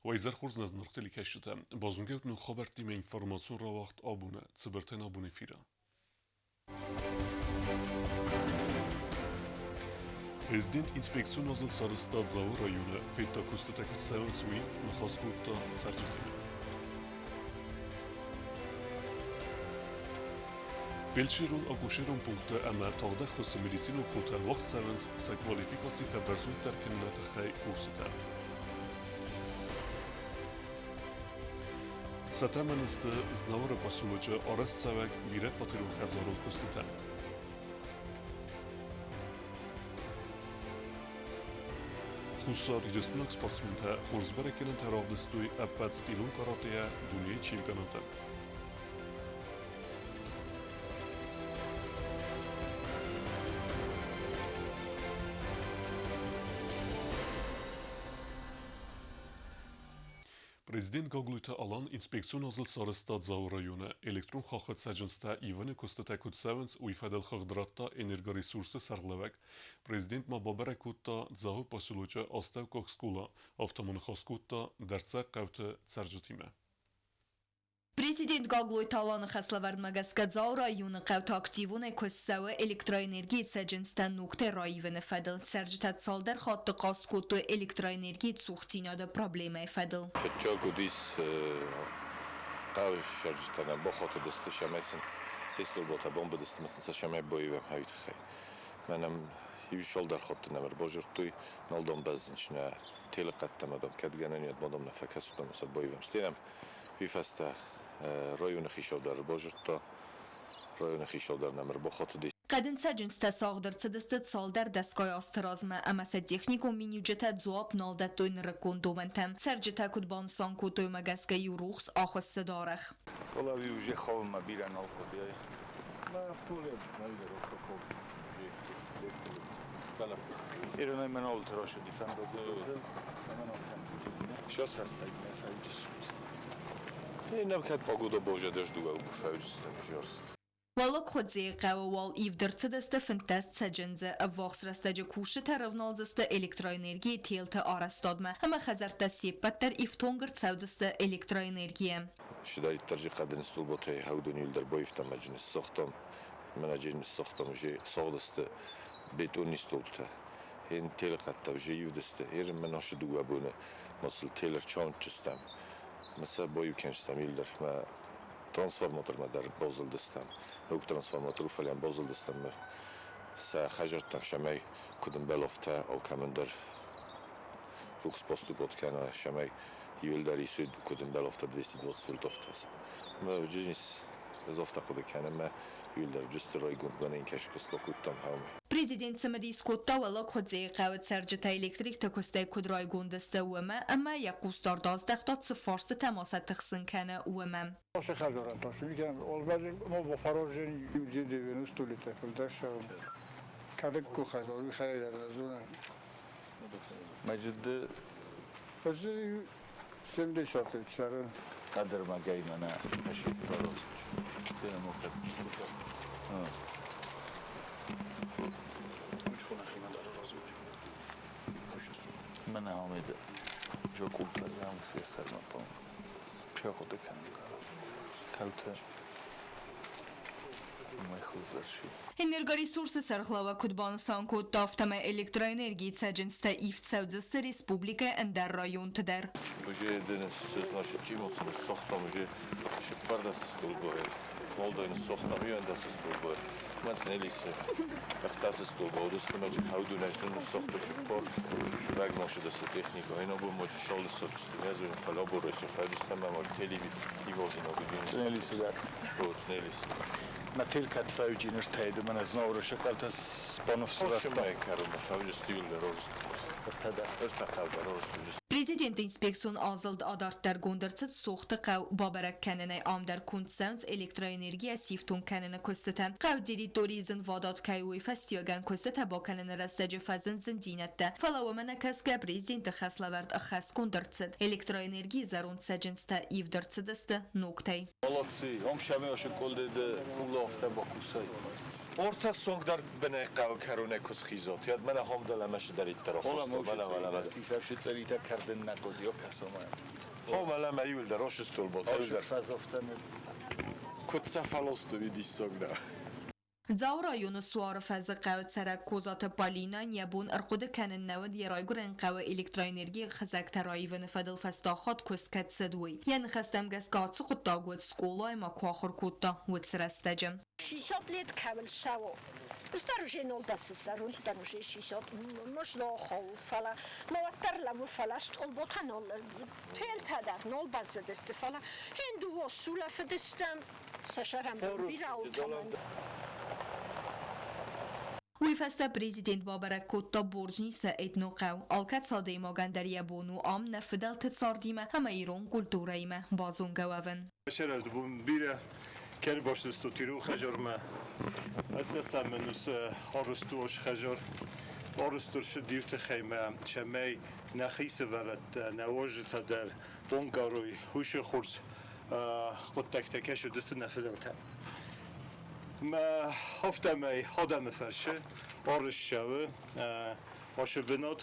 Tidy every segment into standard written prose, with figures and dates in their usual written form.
Уӕ изӕр хорз нӕ зынаргъ телекӕсджытӕ! Базонгӕ ут ног хабӕрттимӕ информацион рауагъд абоны цыбыртӕн абон эфиры. Президент инспекцион азылд сарӕзта Дзауы районы, федта куыстытӕ куыд цӕуынц, уый, ныхас кодта цӕрджытимӕ. Фельдшерон-акушерон пункттӕ ӕмӕ тагъд ӕххуысы медицинон хотӕ уагъд цӕуынц сӕ квалификаци фӕбӕрзонддӕр кӕныны тыххӕй курсытӕ. Сӕ тӕмӕны сты Знауыры поселочы арӕзтцӕуӕг бирӕфатерон хӕдзарон куыстытӕ. Хуссар Ирыстонаг спортсментӕ хорз бӕрӕггӕнӕнтӕ равдыстой ӕппӕт стилон каратейӕ дунейы чемпионаты. Президент Гаглойты Алан инспекцион азылд сарӕзта Дзауы районы. Электрон хаххы цӕджындзтӕ ивыны куыстытӕ куыд цӕуынц, уый фӕдыл хыгъд радта энергоресурсты сӕргълӕууӕг. Президент ма бабӕрӕг кодта Дзауы поселочы астӕуккаг скъола, афтӕ ма ныхас кодта дӕрддзӕг хъӕуты цӕрджытимӕ. Президент Гаглойты Аланы хӕслӕвӕрдмӕ гӕсгӕ Дзауы районы хъӕуты активонӕй куыст цӕуы электроэнергийы цӕджындзтӕ ногтӕй раивыны фӕдыл. Цӕрджытӕ цалдӕр хатты хъаст кодтой электроэнергийы цухдзинады проблемӕйы фӕдыл. Фыццаг уыдис хъӕуы цӕрджытӕн бахатыдысты, цӕмӕй сын се столботӕ бамбыдысты ӕмӕ сын сӕ цӕмӕй баивӕм, уый тыххӕй. Мӕнӕн иу цалдӕр хатты нӕм ӕрбазырдтой, нал дам бӕззынц нӕ телыхъӕдтӕм, адӕм кӕд гӕнӕн уӕд ма дам нӕ фӕкӕсут ӕмӕ сӕ баивӕм. Стӕй нӕм уый фӕстӕ районы хицау дӕр ӕрбазырдта, районы хицау дӕр нӕм ӕрбахатыди. Хъӕдын цӕджындзтӕ сагъд ӕрцыдысты цалдӕр дӕсгай азты размӕ ӕмӕ сӕ техникон миниуджытӕ дзуапп нал дӕттой нырыккон домӕнтӕм. Цӕрджытӕ куыд банысан кодтой, уымӕ гӕсгӕ-иу рухс ахуыссыд арӕх. Фӕлӕ уже хъӕумӕ бирӕ нал хъуыди. Уӕллаг Хуыдзейы хъӕуы уал ивд ӕрцыдысты 15 цӕджындзы. Ӕввахс рӕстӕджы кусджытӕ рывналдзысты электроэнергийы телты арӕзтадмӕ ӕмӕ хӕдзӕрттӕ се ппӕт дӕр ифтонг ӕрцӕудзысты электроэнергийӕ. Чидӕриддӕр же хъӕдын столботӕй хӕудон дӕр баивтам ӕмӕ ныссагътам, мӕнӕ ныссагътам уже сагъдысты бетонный столбтӕ. Ен телыхъӕдтӕ уже ивдысты. Ерын мӕ нашы дыууӕ боны ма сыл тел ӕрчаунчыстӕм. Мӕ сӕ баиу кӕнстӕм илдӕр. Мӕ трансформатормӕ дӕр базылдыстӕм. Ног трансформатор у, фӕлӕ базылдыстӕм мӕ сӕ хӕдзӕрттӕм цӕмӕй куыд ӕмбӕлы, афтӕ алкӕмӕн дӕр рухс поступот кӕна, цӕмӕй иуылдӕр исуд куыд ӕмбӕлы, афтӕ 220 вольт афтӕ. Мӕ жизнь ӕз афтӕ хъуыды кӕнын, мӕ иуылдӕр джысты райгонд мӕнӕн кӕсы куыст бакодтам хъӕумӕ. Президент цымыдис кодта Уӕллаг Хуыдзейы хъӕуы цӕрджытӕ электрикты куыстӕй куыд райгонд сты, уымӕ ӕмӕ йӕ хъусдард аздӕхта, цы фарстытӕ ма сӕ тыхсын кӕны, уымӕ. Мӕджыды Хъӕдӕрмӕгӕй мӕнӕ Мӕнӕ Амеды жокъултӕ фесӕрмӕ пехъуыды кӕнын кӕлты. Энергоресурсы сӕргълӕууӕг куыд банысан кодта, афтӕмӕй электроэнергийы цӕджындзтӕ ивд цӕудзысты республикӕйы ӕндӕр районты дӕр. Уже значит, чимоцы ныссагътам, уже шиппӕрдӕсы столбы, молдой ныссагътам, иуӕндӕсы столбы, мӕцнелисы, ӕфтасы столбы, уыдысты маджы хӕудунӕсты ныссагътой шиппар, вӕгмашыдысы техника, инобо маджы шалдысочысты, незуин фӕлаборысы, фӕдыстӕм ӕмӕ телеви ивазинаг. Цнелисы дӕр. О, Цнелисы. Мӕ телкӕд фӕуджи ныртӕйды мӕнӕ Знауыры сыкъӕлтӕ спаныфсывӕрдта. Кӕронмӕ фӕуджысты иуылдӕр орысты. Ӕртӕ дӕр. Ӕртӕ хъӕу дӕр орысты. Президенты инспекцион азылд адарддӕргонд ӕрцыд Сохты хъӕу бабӕрӕг кӕнынӕй. Ам дӕр конд цӕуынц электроэнергийӕ сифтонг кӕныны куыстытӕ. Хъӕу территорийы зынвадат кӕй у, уый фӕстиуӕгӕн куыстытӕ бакӕныны рӕстӕджы фӕзынд зындзинӕдтӕ. Фӕлӕ уымӕ нӕ кӕсгӕ, президенты хӕслӕвӕрд ӕххӕстгонд ӕрцыд. Электроэнергийы зӕронд цӕджындзтӕ ивд ӕрцыдысты ногтӕй. Молодцы, ом шаме оши колдеде улафта бакусай. Орта сонгдар бынай хъӕуы кӕронӕй куы схизот, уӕд мӕнӕ хом дӕлӕмӕ сыдӕриддӕр Хом ӕлӕмӕ иуылдӕр ошыстолбот, иуылдӕр. Куыд сӕ фӕлосты, уый диссаг нӕ. Дзауы районы Суары фӕзы хъӕуы цӕрӕг Козаты Полинӕйӕн йӕ бон ӕрхъуыды кӕнын нӕ уыд йӕ райгуырӕн хъӕуы электроэнергийы хызӕгтӕ раивыны фӕдыл фӕстаг хатт куыст кӕд цыд, уый. Йӕ ныхӕстӕм гӕсгӕ ацы хъуыддаг уыд, скъолайы ма куы ахуыр кодта, уыцы рӕстӕджы. 60 лет кӕуыл цӕуы, стӕр уже нолдӕсы уже 60, может, охо, фӕлӕ ма уӕддӕр лӕууы, фӕлӕ стъолботӕ нол, телтӕ дӕр нол баззадысты, фӕлӕ хин дыууӕ сулӕфыдыстӕм, сӕ сӕрӕн бирӕ кӕмӕн. Уый фӕстӕ президент бабӕрӕг кодта Борджнисы этнохъӕу. Алкӕцы адӕймагӕн дӕр йӕ бон у ам нӕ фыдӕлты цардимӕ ӕмӕ ирон культурӕимӕ базонгӕ уӕвын. Бирӕ Kerbaşlıstotiro xejarme. Ez desemenus arıstu xejar. Arıstur şu divte xeyme çemey nexisi vevet nevojita der bongaroy huşe khurs قطك şu dist nefedelte. ما هفتمي هدم فرشه آرش شوه آش بنات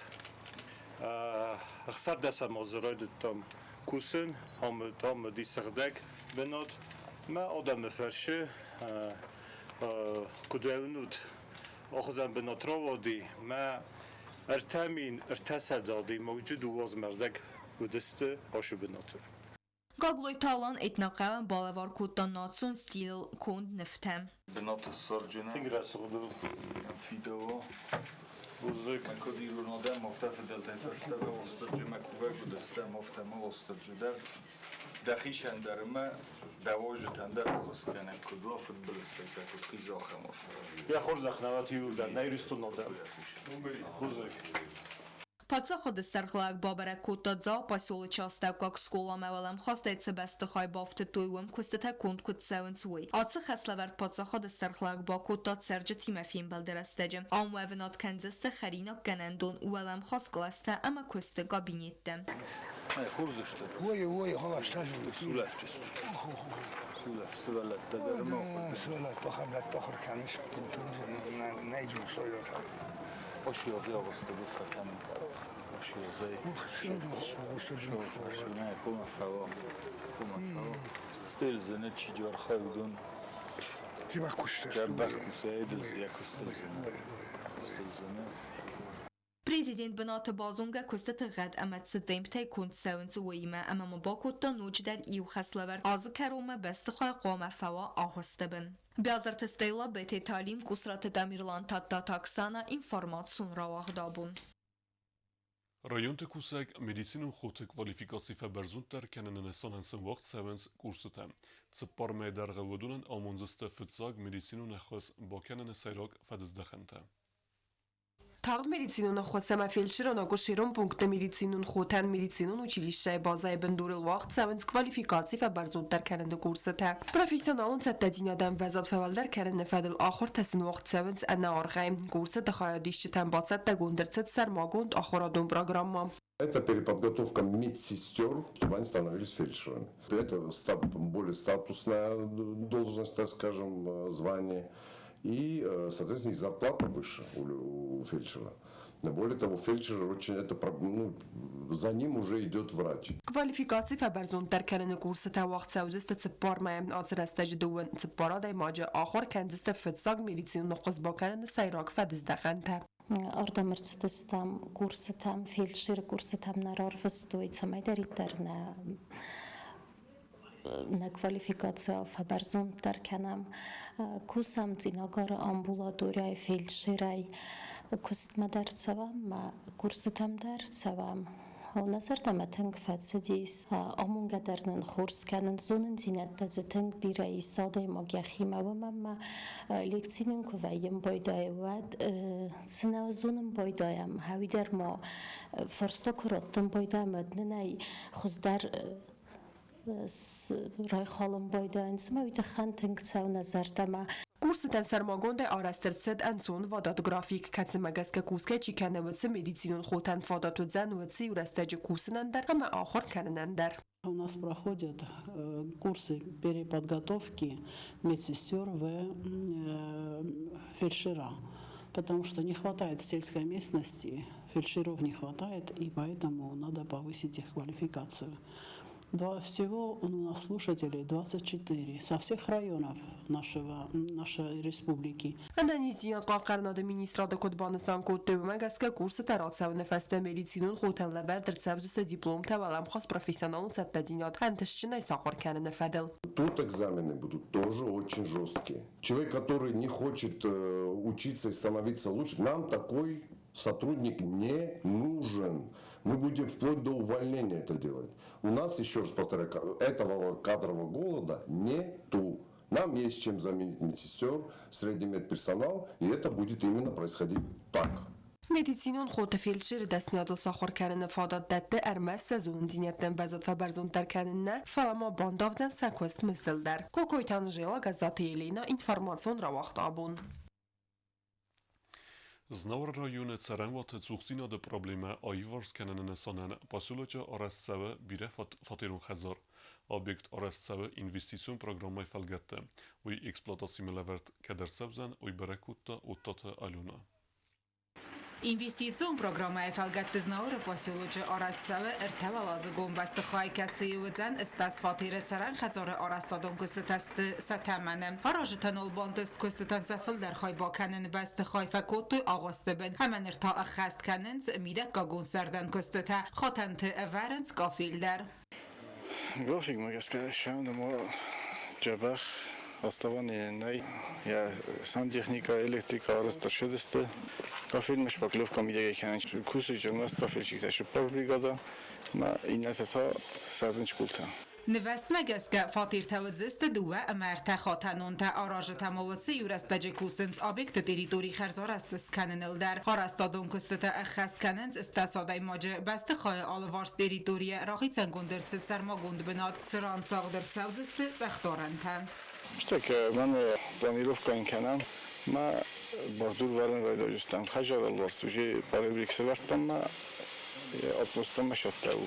خسر دسم آزراید تام کوسن هم تام دی سغدک بنات ما آدم فرشه کدوونود آخذن بنات راوادی ما ارتمین ارتسدادی موجود واز مردک ودست آش بنات. Гаглойты Алан этнохъӕуӕн балӕвар кодта национ стилыл конд нывтӕ. Бынаты ссарджынӕ. Тынг рӕсугъд у. Фидауа. Бузныг. Мӕ куыд ирон адӕм, афтӕ фыдӕлтӕй фӕстӕмӕ Уастырджимӕ кувӕг уыдыстӕм, афтӕ ма Уастырджи дӕр дӕхицӕн дӕр ӕмӕ дӕ уазджытӕн дӕр ӕххуыс кӕнӕг куыд уа, фыдбылызтӕй сӕ куыд хиза, ахӕм арфӕ. Йӕ хорзӕх нӕ уӕд иууылдӕр нӕ Ирыстоны адӕм. Бузныг. Паддзахады сӕргълӕууӕг бабӕрӕг кодта Дзауы поселочы астӕуккаг скъоламӕ уӕлӕмхасӕй цы бӕстыхай бафтыдтой, уым куыстытӕ конд куыд цӕуынц, уый. Ацы хӕслӕвӕрд паддзахады сӕргълӕууӕг бакодта цӕрджытимӕ фембӕлды рӕстӕджы. Ам уӕвынад кӕндзысты хӕринаггӕнӕндон, уӕлӕмхас кълӕстӕ ӕмӕ куысты кабинеттӕ. Хорз сты. Ой, ой, халас, Сулӕфджысты. Сулӕф, сывӕллӕттӕ дӕр ма ахуыр Сывӕллӕттӕ ахуыр кӕнынц, Ошиозы агъуысты фӕкӕнын. Ошиозӕй. Кума фӕуа. Кума фӕуа. Стелзене чиджар хайудун. Джабах куса эдилз якустелзене. Стелзене. Президент бынаты базонгӕ куыстыты гъӕд ӕмӕ цы темптӕй конд цӕуынц, уыимӕ, ӕмӕ ма бакодта ноджыдӕр иу хӕслӕвӕрд: азы кӕронмӕ бӕстыхай хъуамӕ фӕуа агъуысты бын. Биазырты Стелла, Бететы Алим, Къусраты Тамерлан, Тадтаты Оксана, информацион рауагъд «Абон». Районты кусӕг медицинон хоты квалификаци фӕбӕрзонддӕр кӕныны нысанӕн сын уагъд цӕуынц курсытӕ. 4 мӕйы дӕргъы уыдонӕн амондзысты фыццаг медицинон ӕххуыс бакӕныны сӕйраг фӕдыздӕхӕнтӕ. Тагъд медицинон ӕххуыс ӕмӕ фельдшерон-акушерон пунктты медицинон хотӕн медицинон училищӕйы базӕйы бындурыл уагъд цӕуынц квалификаци фӕбӕрзонддӕр кӕныны курсытӕ. Профессионалон цӕттӕдзинад ӕмвӕзад фӕуӕлдӕр кӕныны фӕдыл ахуыртӕ сын уагъд цӕуынц ӕнӕаргъӕй. Курсыты хайадисджытӕн бацӕттӕгонд ӕрцыд сӕрмагонд ахуырадон программӕ. Это переподготовка медсестер, чтобы они становились фельдшерами. Это более статусная должность, так скажем, звание. И, соответственно, и зарплата выше у фельдшера. Более того, фельдшер очень, это, ну, за ним уже идет врач. Квалификаци фӕбӕрзонддӕр кӕныны курсытӕ уагъд цӕудзысты 4 мӕйы. Ацы рӕстӕджы 24 адӕймаджы ахуыр кӕндзысты фыццаг медицинон ӕххуыс бакӕныны сӕйраг фӕдыздӕхӕнтӕ. Ардӕм ӕрцыдыстӕм курсытӕм, фельдшеры курсытӕм нӕ рарвыстой, цӕмӕйдӕриддӕр нӕ квалификаци фӕбӕрзонддӕр кӕнӕм. Кусӕм Цъинагары амбулаторияйы фельдшерӕй, куыстмӕ дӕр цӕуӕм, мӕ курсытӕм дӕр цӕуӕм. Нӕ зӕрдӕмӕ тынг фӕцыдис, амонгӕ дӕр нын хорз кӕнынц, зонындзинӕдтӕ дзы тынг бирӕ ис адӕймаг йӕхимӕ, уымӕн ӕмӕ лекци нын куы вӕййын байдайы, уӕд цы нӕ зонын байдайӕм, хӕуи дӕр ма фарста куы раттын байдайӕм, уӕд нын ӕй хуыздӕр райхалын байдайынц, ӕмӕ уый тыххӕн тынг цӕуы нӕ зӕрдӕмӕ. Курсытӕн сӕрмагондӕй арӕзт ӕрцыд ӕнцонвадат график, кӕцымӕ гӕсгӕ кусгӕ чи кӕны, уыцы медицинон хотӕн фадат уыдзӕн уыцы иу рӕстӕджы кусынӕн дӕр ӕмӕ ахуыр кӕнынӕн дӕр. У нас проходят курсы переподготовки медсестер в фельдшера, потому что не хватает в сельской местности, фельдшеров не хватает, и поэтому надо повысить их квалификацию. Всего у нас слушателей 24 со всех районов нашей республики. Ӕнӕниздзинад хъахъхъӕнынады министрады куыд банысан кодтой, уымӕ гӕсгӕ курсытӕ рацӕуыны фӕстӕ медицинон хотӕн лӕвӕрд ӕрцӕудзысты дипломтӕ уӕлӕмхас профессионалон цӕттӕдзинад ӕнтыстджынӕй сахуыр кӕныны фӕдыл. Тут экзамены будут тоже очень жесткие. Человек, который не хочет учиться и становиться лучше, нам такой сотрудник не нужен. Мы будем вплоть до увольнения это делать. У нас, еще раз повторяю, этого кадрового голода нету. Нам есть чем заменить медсестер, средний медперсонал, и это будет именно происходить так. Медицинон хоты фельдшеры дӕсныйадыл сахуыр кӕныны фадат дӕтты ӕрмӕст сӕ зонындзинӕдтӕм ӕмвӕзад фӕбӕрзонддӕр кӕнын нӕ, фӕлӕ ма бандавдзӕн сӕ куыстмыздыл дӕр. Кокойты Анжела, Гӕззаты Еленӕ, информацион рауагъд абон. Знауыры районы цӕрӕнуаты цухдзинады проблемӕ аиуварс кӕныны нысанӕн поселочы арӕзт цӕуы бирӕфатерон хӕдзар. Объект арӕзт цӕуы инвестицион программӕйы фӕлгӕтты. Уый эксплуатацимӕ лӕвӕрд кӕд ӕрцӕудзӕн, уый бӕрӕг кодта Оттаты Аленӕ. Инвестицион программӕйы фӕлгӕтты Знауыры поселочы арӕзт цӕуы ӕртӕуӕладзыгон бӕстыхай, кӕцыйы уыдзӕн 80 фатеры. Цӕрӕн хӕдзары арӕзтадон куыстытӕ сты сӕ тӕмӕны. Аразджытӕ ног бантыст куыстытӕн сӕ фылдӕр хай бакӕныны бӕстыхай фӕкодтой агъуысты бын ӕмӕ ныр та ӕххӕст кӕнынц мидӕггагон сӕрдӕн куыстытӕ, хатӕнты ӕвӕрынц кафель дӕр. Графикмӕ гӕсгӕ сӕм дзӕбӕх отставание нӕй. Йӕ сантехника, электрика арӕзт ӕрцыдысты. Кафельмӕ шпаклевка мидӕгӕй кӕнынц. Кусӕджы ӕрмӕст кафельщиктӕ цыппар бригада ӕмӕ иннӕтӕ та сӕрдын скъултӕ. Нывӕзтмӕ гӕсгӕ фатертӕ уыдзысты дыууӕ ӕмӕ ӕртӕхатӕнонтӕ. Аразджытӕ ма уыцы иу рӕстӕджы кусынц объекты территори хӕрзарӕзт скӕныныл дӕр. Арӕзтадон куыстытӕ ӕххӕст кӕнынц 80 адӕймаджы. Бӕстыхайы алыварс территорийӕ рахицӕнгонд ӕрцыд сӕрмагонд бынат, цыран сагъд ӕрцӕудзысты цъӕхдарӕнтӕ. Стӕй мӕнӕ планировкӕ кӕнӕм, мӕ бордюр вӕрын райдайдзыстӕм. Хӕдзары алыварс уже поребрик сӕвӕрдтам мӕ атмосферӕмӕ цӕттӕ у.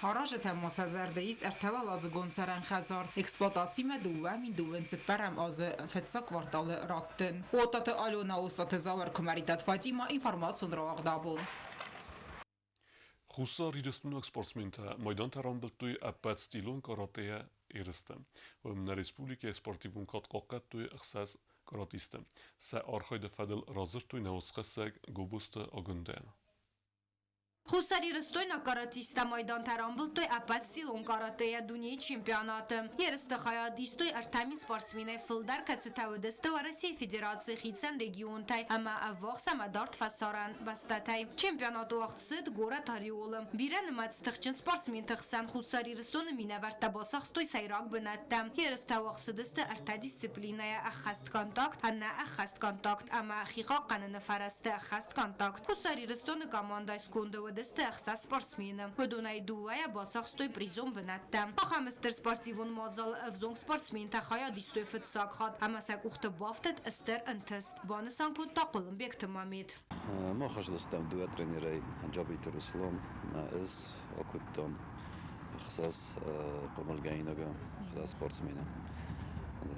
Аразджытӕм ма сӕ зӕрды ис ӕртӕуӕладзыгон цӕрӕн хӕдзар эксплуатацимӕ 2024 азы фыццаг кварталы раттын. Оттаты Алена, Остъаты Зауыр, Куымӕридтаты Фатимӕ, информацион рауагъд абон. Хуссар Ирыстойнаг спортсментӕ майдантӕ рамбылдтой ӕппӕт стилон каратэйӕ ерысты. Уым нӕ республикӕйы спортивон кад хъахъхъӕдтой ӕхсӕз каратисты. Сӕ архайды фӕдыл радзырдтой нӕ уацхӕссӕг Гобозты Агуындӕйӕн. Хуссарирыстойнаг каратисттӕ майдантӕ рамбылдтой ӕппӕт стилон каратэйӕ дунейы чемпионаты. Ерысты хайад истой 3000 спортсменӕй фылдӕр, кӕцытӕ уыдысты Уӕрӕсейы Федерацийы хицӕн регионтӕй ӕмӕ ӕввахс ӕмӕ дард фӕсарӕн бӕстӕтӕй. Чемпионат уагъд цыд горӕт Ореолы. Бирӕнымӕц тыхджын спортсменты хсӕн Хуссар Ирыстоны минӕвӕрттӕ бацахстой сӕйраг бынӕттӕ. Ерыстӕ уагъд цыдысты ӕртӕ дисциплинӕйӕ: ӕххӕст контакт, ӕнӕ ӕххӕст контакт ӕмӕ хихъахъхъӕныны фӕрӕзты ӕххӕст контакт. Хуссар Ирыстоны командӕйы сконды уыдысты ӕхсӕз спортсмены. Уыдонӕй дыууӕйӕ бацахстой призон бынӕттӕ. Ахӕм стыр спортивон мадзалы ӕвзонг спортсментӕ хайад истой фыццаг хатт ӕмӕ сӕ къухты бафтыд стыр ӕнтыст, банысан кодта Хъуылымбегты Мамед. Мах ӕздыстӕм дыууӕ тренерӕй, Джабиты Руслан ӕмӕ ӕз акодтам ӕхсӕз хъомылгӕнинагы, ӕхсӕз спортсмены.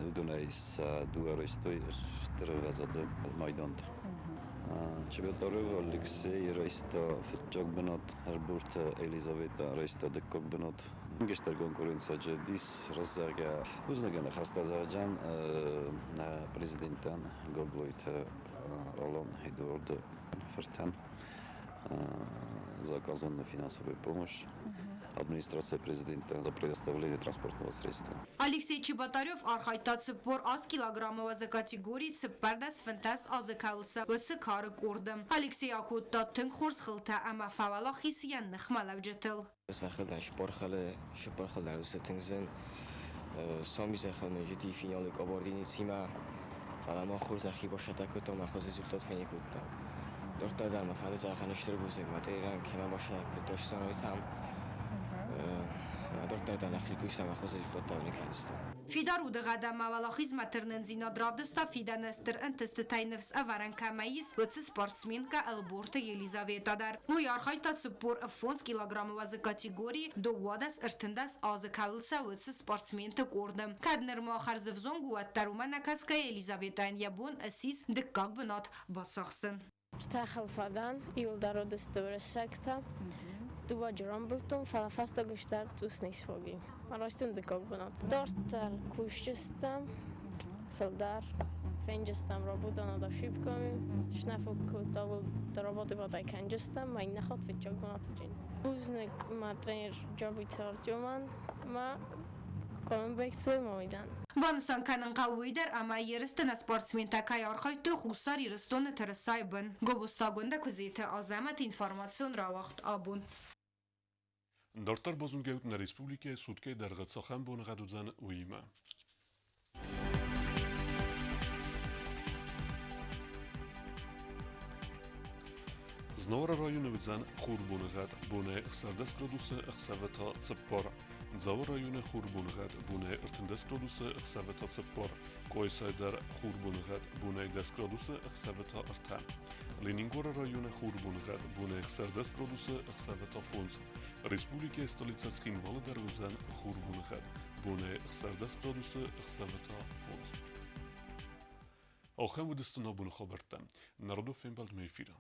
Уыдонӕй сӕ дыууӕ райстой стыр ӕвӕдзады майдантӕ. Чеботарев Алексей райста фыццаг бынат, Ӕрборты Елизавета райста дыккаг бынат. Гестер конкуренцияджы дис раззагӕ бузныг ныхӕстӕ зӕгъджан нӕ президентӕн Гаглойты Алан Эдуарды фыртӕн за оказанную финансовую помощь, администрация президента за предоставление транспортного средства. Алексей Чеботарев архайдта 48 килограммы уӕзы категорийы 14 азы кӕуыл цӕуы, уыцы кары къорды. Алексей акодта тынг хорз хылтӕ ӕмӕ фӕуӕлахиз йӕ ныхмӕлӕуджытыл. Цыппар хылы дӕр уыцы тынг зын. Сомизӕн хылмӕджыти финалы Кабардиницимӕ, фӕлӕ ма хорз нӕхи басӕттӕ кодтам, мӕ хорз результат фӕникодтам. Дарддӕр дӕр мӕ фӕнды дзӕгъӕн стыр бузныг мӕ тренерӕн, кӕй мӕ басӕттӕ кодта сценӕйтӕм. Дарддӕр дӕр нӕхи куыст ӕмӕ хорз результаттӕ кӕндзыстӕм. Фидар удыгъӕд ӕмӕ уӕлахизмӕ тырнындзинад равдыста фидӕны стыр ӕнтыстытӕй ныфс ӕвӕрӕн кӕмӕй ис, уыцы спортсменкӕ Ӕлборты Елизаветӕ дӕр. Уый архайдта 45 килограммы уӕзы категорийы 32-13 азы кӕуыл цӕуы, уыцы спортсменты къорды. Кӕд нырма хӕрзӕвзонг у, уӕддӕр уымӕ нӕ кӕсгӕйӕ Елизаветӕйӕн йӕ бон ссис дыккаг бынат бацахсын. Ртӕхыл фӕдӕн, иуылдӕр уыдысты уырыссӕгтӕ. Дыууӕ рамбылдтон, фӕлӕ фӕстаг стӕр цъус не сфаг и. Арӕзтон дыккаг бынат. Дарддӕр кусджыстӕм, фылдӕр фенджыстӕм работа над ошибками. Снафок кодта дорабатывать кӕнджыстӕм, ма иннӕ хатт фыццаг бынаты джин. Бузныг мӕ тренер Джабиты Артемӕн ӕмӕ Хъуылымбегты Мамидӕн. Банысан кӕнын хъӕуы уый дӕр, ӕмӕ ерысты нӕ спортсментӕ кӕй архайдтой Хуссар Ирыстоны тырысайы бын. Гобозтагондӕ Куыдзеты Азӕмӕт информацион рауагъд абон. Дарддӕр базонгӕут нӕ республикӕйы суткӕйы дӕргъы цахӕм боныгъӕд уыдзӕн, уыимӕ. Знауыры районы уыдзӕн хурбоныгъӕд, бонӕй 16 градусы, ӕхсӕвы та 4. Дзауы районы хурбоныгъӕд, бонӕй 13 градусы, ӕхсӕвы та 4. Къуайсайы дӕр хурбоныгъӕд, бонӕй 10 градусы, ӕхсӕвы та 3. Ленингоры районы хурбоныгъӕд, бонӕй 16 градусы, ӕхсӕвы та 5. Республикӕйы столицӕ Цхинвалы дӕр уыдзӕн хурбоныгъӕд, бонӕй 16 градусы, ӕхсӕвы та 5. Ахӕм уыдысты нӕ боны хабӕрттӕ. Народон фембӕлдмӕ эфиры.